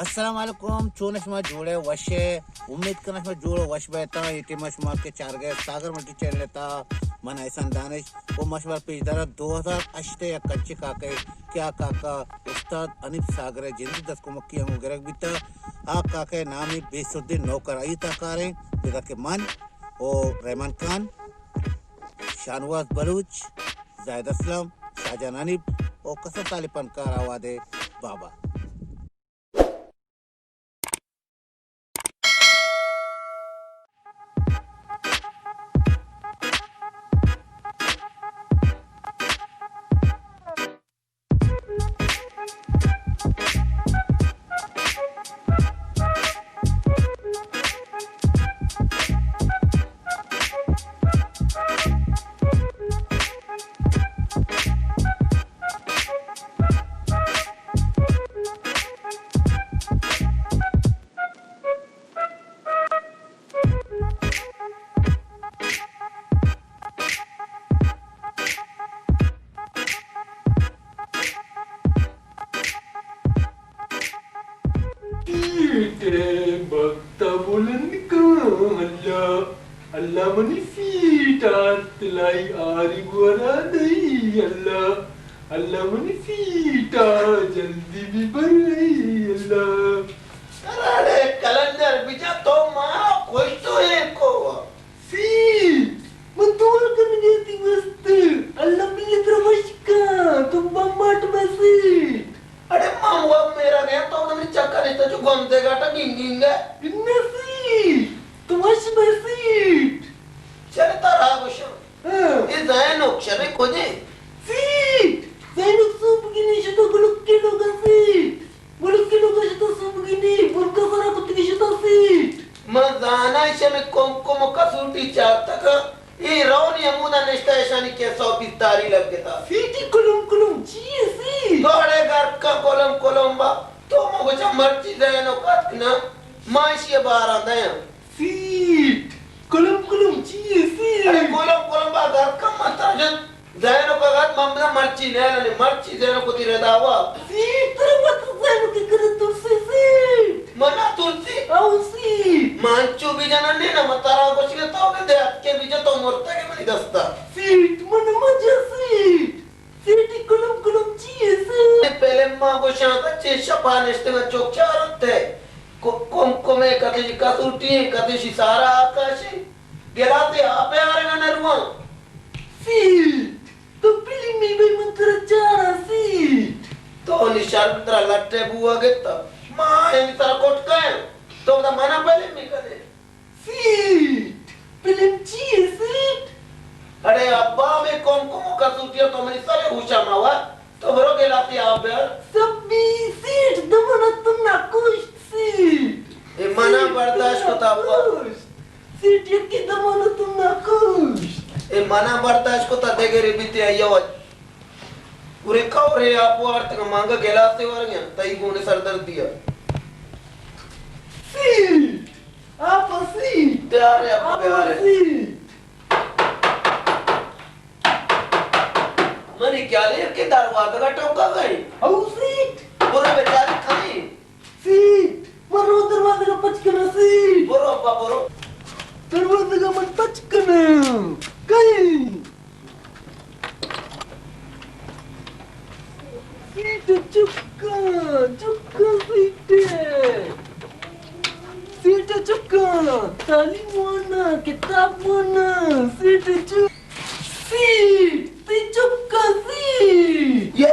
السلام علیکم، چون شما جوڑ ئے، وش ئے؟ امید کناں شما جوڑ و وش بیتاں۔ اے ٹیم ءَ شما کہ چارگ ئے ساگر ملٹی چینل ءِ تہا، من احسان دانش و ما شما پیش داراں دو ہزار ہشت ءِ یک انچیں کاکے کہ آ کاکا استاد حنیف ساگر ءِ جندی دست کمکی ءَ ہم گرگ بیتا۔ آ کاکا ءِ نام بے سدیں نوکر، آئی ءِ تہا کاریں، دگہ کہ من و رحمان خان، شاہنواز بلوچ، زاہد اسلم، شاہجان حنیف و کسان سالی پنکار آواد ءِ بابا۔ سیٹ ءِ بخت ءَ بلند کن اللہ، اللہ منی سیٹ ءَ تلائی آری گورا دئی اللہ، اللہ منی سیٹ ءَ جلدی ببر ائی اللہ۔ اڑے کلندر بجا تو ما خوش تو ایر کو۔ سیٹ، من تو ورگ ءَ نگیتی مست۔ اللہ ملت را وش کن، تو بمباٹ بہ سیٹ۔ اڑے من واب میرا گیا تو منی چکر اشتا چو گم دے گاٹا گنگ گنگ ہے۔ انہ سیٹ، تو وش بہ سیٹ۔ چلے ترا گوشاں۔ ہاں۔ اے زینک شمے کجے؟ سیٹ، زینک سوب گنی شتو گلک کے لوگا سیٹ۔ ملک ءِ لوگ ءَ شتہ سوبگینی، برکا سرا کتگی شتہ سیٹ۔ من زاناں ایشانی کمکم و کسوٹی چارتگ، اے رونی ہمودا نشتہ ایشانی کیسہ و بیستاری لگتا۔ سیٹی کلم کلم چی ئے سیٹ؟ تو اڑے گرک کن کلم کلم با، تو ما گوشاں مرچی زینک اتک نا، ما ایشی ءَ باراں دیاں۔ سیٹ، کلم کلم چی ئے سیٹ؟ اڑے کلم کلم با گرک کن من ترا جت۔ زینک ءَ گات من بزاں مرچی نیلانی، مرچی زینک وتی ردا وا۔ سیٹ ترا وت زینک ءِ کرا ترسی سیٹ۔ منا ترسی؟ او سیٹ۔ من انچو بجناں نے نہ، من ترا گوشگ ءَ تو گندے اتکے بجن تو مرتگ ئے منی دستا۔ سیٹ من مجا سیٹ۔ سیٹی کلم کلم چی ئے سیٹ؟ فلم ما گوشاں تا چے شپا نشتگاں چوک چارنت ئے۔ کو-، کم کمے کتشی کسوٹی ئے، کتشی سارا آکاشی۔ گلاتے آپ ءَ آرگا نہ رواں۔ سیٹ، تو فلمی بئی من ترا چاراں سیٹ۔ تو نی شرم ترا لٹے بوا گتا۔ ما آیانی سرا کٹکایاں۔ تو دا منا فلمی کنے۔ سیٹ، فلم چی ئے سیٹ؟ اڑے ابا، ہمے کم کم و کسوٹی ءَ تو منی سر ءَ ہوشا مہ ور۔ تو برو گلاتے آپ بیار۔ سبی سیٹ، دمنا تنا کشت سیٹ۔ اے منا برداشت کتا ابا۔ سیٹ یکی دمنا تنا کشت۔ اے منا برداشت کتا دگرے بیتے آئی وت۔ پورے کورے آپ وارتگا مانگا گلاتے ورگا تئی گونے سردردی ءَ۔ سیٹ۔ آپ ءَ سیٹ۔ تیار ہے، آپ آپ ءَ تیار ہے۔ سیٹ۔ منی خیال ہے کہ دروازگ ءَ ٹوکا گئے۔ او سیٹ۔ برو بیچاری کھائیں۔ سیٹ۔ برو دروازگ ءَ پچ کنا سیٹ۔ برو ابا برو۔ دروازگ ءَ من پچ کنا۔ کئے؟ سیٹ چکا، چکا سیٹ۔ سیٹ چکا، تعلیم وانا، کتاب وانا، سیٹ چک-، سیٹ، تئی چکا سیٹ۔ یہ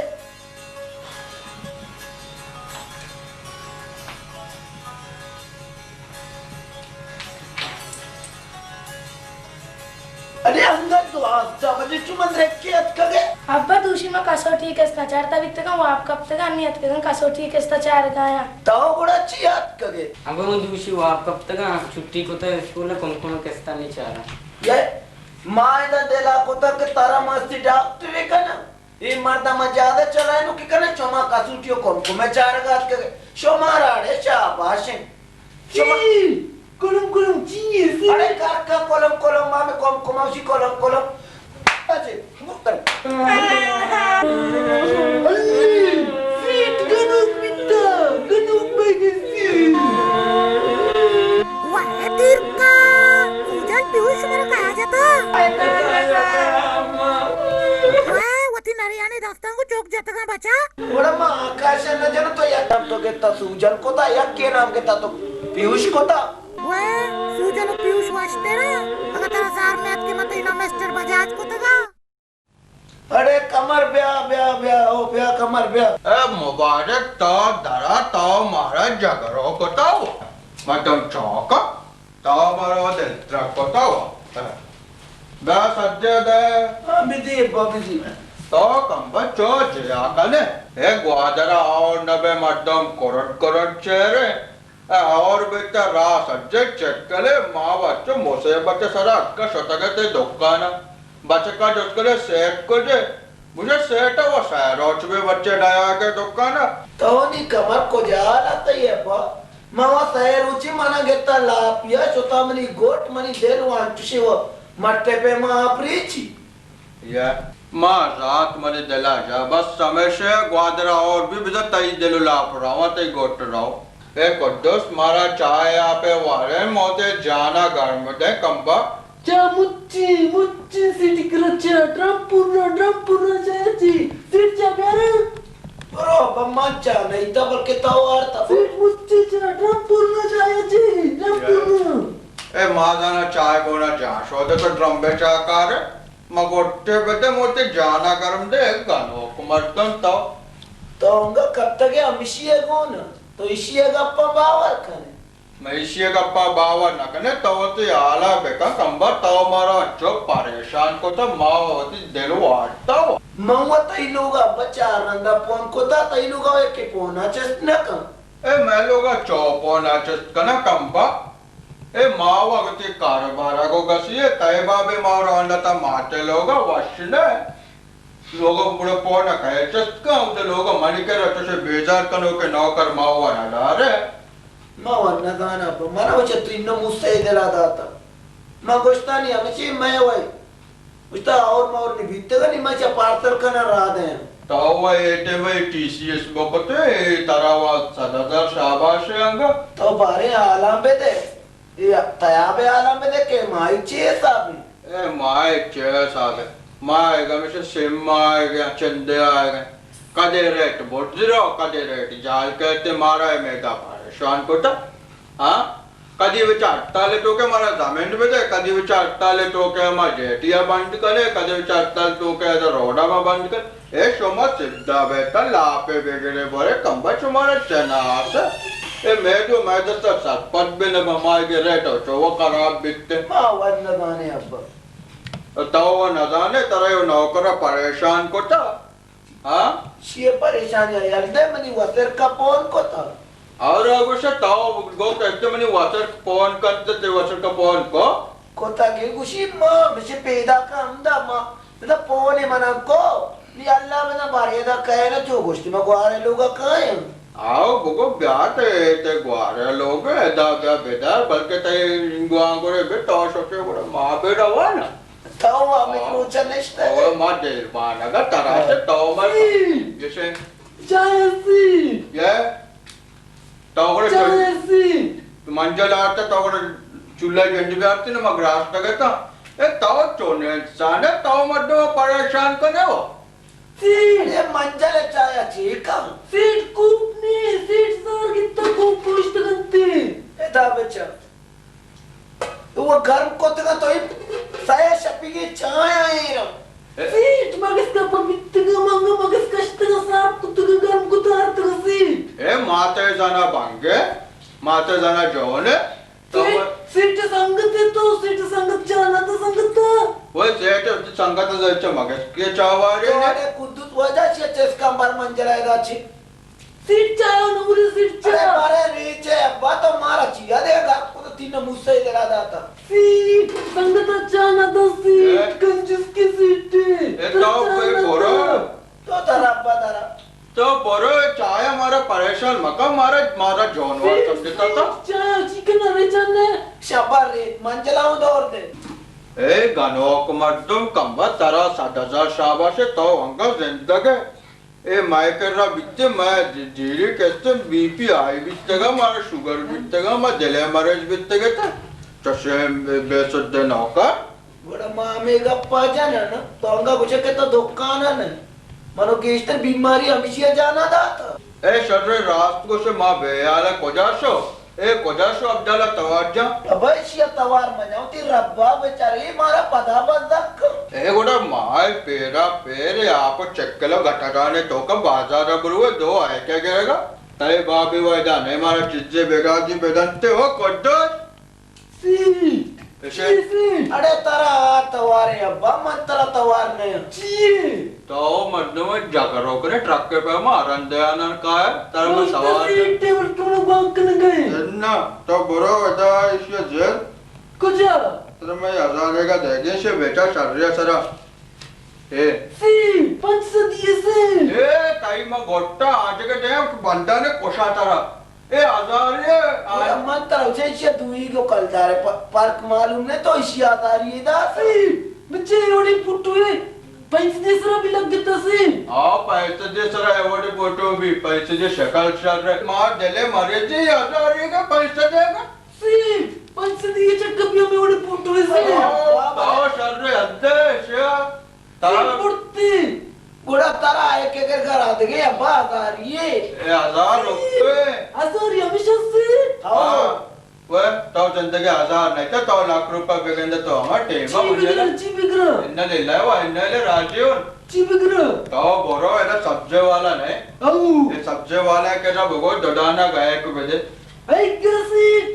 اڑے انگت تو آستا بجے چو من درکے اتکگے؟ ابا دوشی ما کسوٹی کستا چارتا بیتگاں، واب کپتگاں، انی اتکگاں کسوٹی کستا چارگایاں۔ تو گڑا چی اتکگے؟ ابا من دوشی واب کپتگاں، چھٹی کتا اسکول کم کم کستا نی چاراں۔ یہ ما ادا دلا کتا کہ ترا مستی ڈاکٹرے کنا۔ اے مرد ءَ من جادہ چلائینو کہ کنے شما کسوٹی و کمکم ءِ چارگ ءَ اتکگ ئے۔ شمارا اڑے شاباش انت۔ شما سی، کلم کلم چی ئے سی؟ اڑے کرکا کلم کلم، ما میں کمکم اوشی کلم کلم۔ اچھے، مکر۔ اللہ، سیٹ گنوک بیتا، گنوک بیگی۔ اتکاں بچا۔ گڑا ما آکاش ءَ نہ جنوں، تو یک نام تو گتا سوجن کتا، یکے نام گتا تو پیوش کتا۔ وے، سوجن و پیوش وشتر ءَ، اگاں ترا زار میات کہ من تئی نام مسٹر بجاج کتگا۔ اڑے کمر بیا، بیا، بیا، او بیا کمر بیا۔ اے مبارک تو درا، تو مارا جگرو کتا ہوا۔ مردم چاکا، تو مارا دل ترک کتا ہوا۔ بیا سجے دے۔ ہاں، بدی، با بدی۔ تو کمبا چو جیا کنے۔ اے گوادرا اور نبے مردم کرٹ کرٹ چہرے۔ اے اور بیتہ راہ سجگ چکلے، ما وت چو مصیبت سرا اکا شتگ تے دکانا۔ بچکا جست کلے سیٹ کجے؟ مجھے سیٹ و سہ روچ بے بچے ڈایا کے دکانا۔ تو نی کمر کجا حالت ہے با؟ ما و سہ روچی منا گتا لاپیا شتا منی گوٹ منی دل وانچشی و مٹے پہ ما آپریچی۔ یا، ما ذات منی دلا جا، بس ہمیشہ گوادرا اور بھی بزا تئی دل و لاپ راوا، تئی گوٹ راو۔ اے قدوس، مارا چائے آپے وارے، موتے جانا گرم دے کمبا۔ چا مچی، مچی سیٹی کرا چا، ڈرم پورا، ڈرم پورا چا چی، سیٹ چا بیارا۔ برو، بمان چا نہیں تا، بلکہ تو آر تا۔ سیٹ مچی چا، ڈرم پورا چا چی، ڈرم پورا۔ اے ما زانا چائے گونا جان شو دے تو ڈرم بے چا کارے۔ مگوٹے بدے موتی جانا گرم دے، گنوک مردم تو۔ تو انگا کپتگے ہمشی ہے گون، تو اشی ہے گپا باور کنے۔ میں اشی ہے گپا باور نہ کنے، تو وتی حالا بکن کمبر، تو مارا انچو پریشان کتا، ما وتی دل وارتا۔ من و تئی لوگا بچار رندا پون کتا، تئی لوگا ایک پونا چست نہ کن۔ اے میں لوگا چو پونا چست کنا کمبا۔ اے ما وتی کاروبارا گو گسی ہے، تئی بابے ما راندا تا ماتے لوگا وش نہ۔ لوگا بڑا پونا کہے چست کن، تے لوگا منی کرا چوشے بیزار کنو کہ نوکر ما ورا ڈارے۔ ما ور نہ دانا، پر منا وچ تو انو موسے دلا داتا۔ ما گوشتانی ہمشی میں وئی۔ گوشتا، اور مور نی بیتگا نی، من چا پارسل کنا را دیں۔ تو و اے ٹیم ٹی سی ایس بکتے، ترا وا صد ہزار شاباش ہے انگا۔ تو بارے حالاں بدے، اے تیاب حالاں بدے کہ مائی چی حساب ہے؟ اے مائی چی حساب ہے؟ مائی گا مش سم آئے گا، چندے آئے گا۔ کدے ریٹ بڑ زیرو، کدے ریٹ جال کہتے، مارا اے میدا پریشان کتا۔ ہاں؟ کدی وچ ہڑتال ءِ توکے مارا زمین بدے، کدی وچ ہڑتال ءِ توکے ما جیٹی ءَ بند کنے، کدی وچ ہڑتال ءِ توکے ادا روڈ ءَ ما بند کنے۔ اے شما سدھا بیتا لاپے بگڑے بورے کمبا شمارا چناس۔ اے میدو میدستا سرپد بہ نہ بمائے گے ریٹ و چو خراب بیتے۔ ما ور نہ زانے ابا۔ تو و نہ زانے، ترا یو نوکر پریشان کتا۔ ہاں؟ شی پریشانی یل دے منی وتر کا پون کتا۔ اور گوشت تو گو کہتے منی وتر پون کنت، تے وتر کا پون کو؟ کتا کہ گوشی ما مشے پیدا کا ہمدا ما، بدا پون منا کو، نی اللہ بدا بارے دا کہے نا چو گوشتی ما گوارے لوگا کائیں۔ آؤ بگو بیا تے، تے گوارے لوگ ادا بیا بدار، بلکہ تے گوانگورے بے تو شوکے گڑا ما بے روانا۔ تو ہمے روچ ءَ نشتگ ئے؟ او ما دیر بانگ ءَ ترا چہ تو مر۔ سی۔ گشے۔ چائے سی۔ یہ؟ تو گڑا چائے سی۔ منجل آرتا تو گڑا چولہا گنج بیارتی نا ما گراس تگتا۔ اے تو چون انسان ہے، تو مردم پریشان کنے ہو۔ سیٹ۔ اے منجل چایا چی کن؟ سیٹ کوپ نی، سیٹ زار گتا کوپ پوشت گنتے۔ ادا بچا۔ تو وہ گرم کتگا تو اے سئے شپیگے چایا ایرا۔ سیٹ مگس کا پر بیتگا منگا مگس کشتگا صاف کتگا گرم کتا آرتگا سیٹ۔ اے ماتے زانا بانگے، ماتے زانا جونے۔ سیٹ، سیٹ سنگت ہے تو، سیٹ سنگت جانا تو سنگت تو۔ وہ سیٹ سنگت زچ مگس کے چاوارے تو نے۔ اڑے قدوس وجہ چے چس کمبر منجرا دا چے۔ سیٹ چایا نوری سیٹ چایا۔ ارے بارے ریچے ابا تو مارا چیا دے گا کو تو تین موسے دلا داتا۔ سیٹ سنگت چانا دا سیٹ اے۔ کنجس کی سیٹ ہے۔ اے تو کوئی بورو۔ تو ترا ابا ترا۔ تو برو، چایا مارا پریشان مکا، مارا، مارا جانور سمجھتا تھا۔ چایا چی کنا رے جانے؟ شبر رے، منجلا ہوں دور دے۔ اے گنوک مردم کمبا ترا صد ہزار شاباش، تو انگا زندگ ہے۔ اے مائے کرا بیتے، مائے جیری کستے بی پی آئی بیتگا، مارا شوگر بیتگا، ما دلے مریض بیتگے تا۔ چشم بے، بے سد نوکر۔ گڑا ما ہمے گپا جنن، تو انگا گوشے کہ تو دکان ء نہ۔ منو گیشتر بیماری ہمیشی ء جانا دات۔ اے شر، راست گوشے، ما بے حیال ء کجا شو؟ اے کجا شو عبداللہ توار جان؟ ابا ایشی ء توار مجاں، وتی ربا بچارے مارا پدا بزگ کن۔ اے گڑا ما اے پیرا پیر آپ ء چکل ء گٹگانے توک ء بازار ء بروے دو آئے کہ گرگا؟ تئی بابی ویدا نئے، مارا چیزے بگازی بدنتے ہو قدوس۔ سیٹ، اشے؟ چی سیٹ؟ اڑے ترا آ توارے ابا، من ترا توار نہ۔ چیے؟ تو مردم جگرو کرے ٹرک پہ ما رندے آنان کائے، ترا من سوار سیٹ ٹیبل کیوں بانک نہ گئے؟ نہ، تو برو ادا ایشی زیر۔ کجا؟ ترا میں ہزار کا دے گے شے بیٹا شر سرا۔ اے۔ سی، پنچ سدی سے۔ اے، تئی ما گوٹا آج کے دے بندہ نے کوشا ترا۔ اے ہزاری اے، آ- من ترا چے چے دوئی گو کلدار پ-، پرک معلوم نے تو ایشی ہزاری دا سی۔ بچے روڑی پٹوے، پنچ دے سرا بھی لگ گتا سی۔ آ، پنچ دے سرا اے وڑی پٹو بھی، پنچ دے شکل شر رہے۔ ما دلے مرے جی ہزاری کا پنچ دے کا۔ سی، پنچ سدی چکر بھی ہمیں وڑی پٹوے سی۔ آ، تا شر رہے حد ہے شیا۔ ترا پڑتی۔ گڑا ترا ایک ایک گھر آ دگے یا بازاری اے۔ اے ہزار روپے۔ ہزار ہمیشہ سے؟ ہاں۔ وہ تو زندگی ہزار نہیں تو، تو لاکھ روپے بگند تو ہمار ٹیم چی بگرا، چی بگرا؟ انا للہ و انا الیہ راجعون۔ چی بگرا؟ تو برو، اے سبزے والا نہیں۔ او۔ اے سبزے والا کہ نہ بگو دو دانا گائے کو بدے۔ اے گرسی۔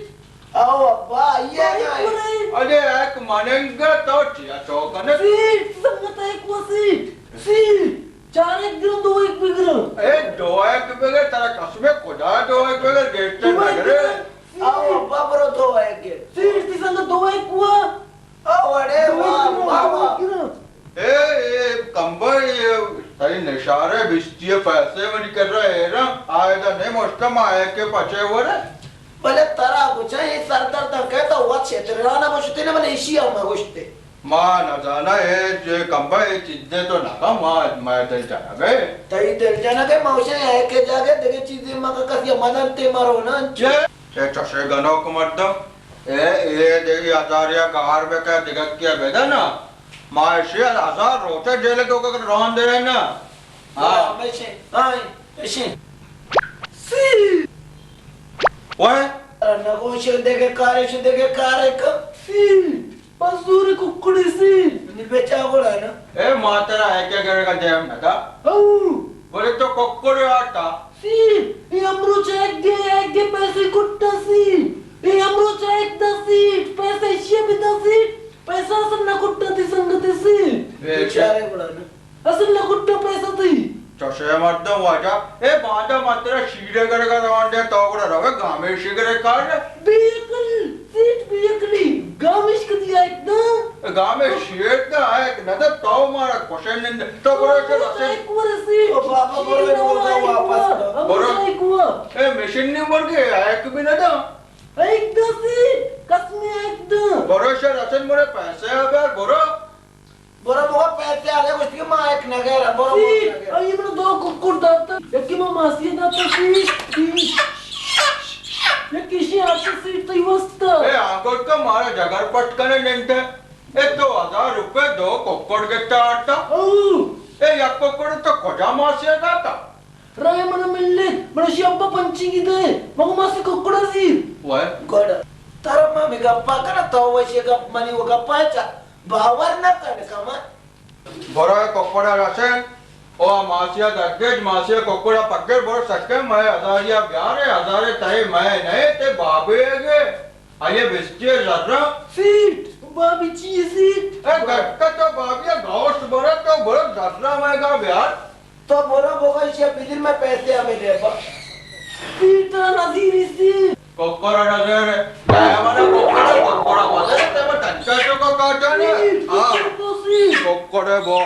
او ابا، آئی ء نہ۔ اڑے ایک مننگ تو چیا چوکنے؟ سیٹ، سنگت ایک و سیٹ۔ سیٹ، چار ایک گرم، دو ایک بگرم۔ اے دو ایک بگر، ترا قسم خدا دو ایک بگر، گیٹ دو ایک نگرے۔ بگر۔ او ابا، برو دو ایک گیٹ۔ سیٹ، تی سنگت دو ایک ہوا۔ او اڑے، دو ایک واہ، گرم، واہ، دو واہ۔ ایک گرم۔ اے، اے، کمبر، اے، تئی نشارے بستی پیسے منی کر رہا ہے نا، آئے دا نہیں مشتم آئے کے پچے ورے۔ بلے ترا گچا اے سردرد کہتا ہوا چھترانا گوشتے نا، بلے ایشی ہم گوشتے۔ ما نزانا اے جو کمبر اے چیزے تو نہ ما، ما دل جانا گئے۔ تئی دل جانا گئے، ما اسے اے کے جاگے دگے چیزے ما کا کسی مدد تے مارو نا۔ چے؟ چے چشے گنوک مردم۔ اے، اے دگی ہزاریا گار بکا دگہ کیا بدنا۔ ما ایشی ہزار روچہ جیل تو کہ رون دے نا۔ ہاں۔ ہمیشہ، ہاں، ایشی۔ سی۔ اوئے۔ نگوش دگہ کارے، شو دگہ کارے کا۔ سی۔ پزور ککڑے سی۔ نی بیچا گڑا نا۔ اے ماترا ہے کیا کرے گا دیم نہ دا۔ او۔ بولے تو ککڑے آتا۔ سی، اے امروچ ایک گے، ایک گے پیسے کٹا سی۔ اے امروچ ایک دا سی، پیسے ایشی بھی دا سی۔ پیسہ اصل نہ کٹا تی سنگت سی۔ بیچارے گڑا نا۔ اصل نہ کٹا پیسہ تی۔ چشے مردم واجہ، اے باندا ماترا شیرے گرگا روان دے، تو گڑا روے گامے شگرے کار۔ بے عقل۔ سیٹ بے عقلی، گامش کدی آیک دا؟ گامش شیٹ دا آیک نہ دا، تو مارا کوشن نند، تو برو چل اسے۔ ایک ور سیٹ۔ او بابا، برو، برو، واپس کرو۔ برو۔ ایک ور۔ اے مشین نہیں مر گئے، آیک بھی نہ دا۔ ایک دا سیٹ، قسم ایک دا۔ برو شر اسن مرے پیسے آ بیار، برو۔ برو بابا، پیسے آ گئے، گوشت کہ ما ایک نگے را، برو، سی، برو نگے۔ آئی من دو ککڑ داتا، یکی ما ماسی داتا سی، سی۔ یکی شی آتا سی، تئی واسطہ۔ اے آنگوٹ کا مارا جگر پٹ کنے ننتے۔ اے دو ہزار روپے دو ککڑ گتا آتا۔ او۔ اے یک ککڑ تو کجا ماسی داتا؟ رائے من ملے، من شی ابا پنچی کی دے، مگو ماسی ککڑا سی۔ وے۔ گڑا، ترا ما می گپا کنا، تو وشی گپ منی و گپا چا، باور نہ کن کما۔ برو ککڑا رسن، او ماسیا دگج، ماسیا ککڑا پگر، برو سکے، میں ہزاریا بیارے، ہزارے تہے میں نئے، تے بابے گے، آئیے بستی زرا۔ سیٹ، بابی چی سیٹ؟ اے گٹکا تو بابیا گوشت برو، تو برو زرا میں گا بیار۔ تو برو بگو ایشی بدل میں پیسے ہمیں دے با۔ پیٹا نظیر سی۔ کوکورا نظیر۔ اے ہمارا کوکورا، کوکورا بولے تے میں ٹنچا چوکا کاٹا نا۔ ہاں۔ تو سی۔ کوکورے بو۔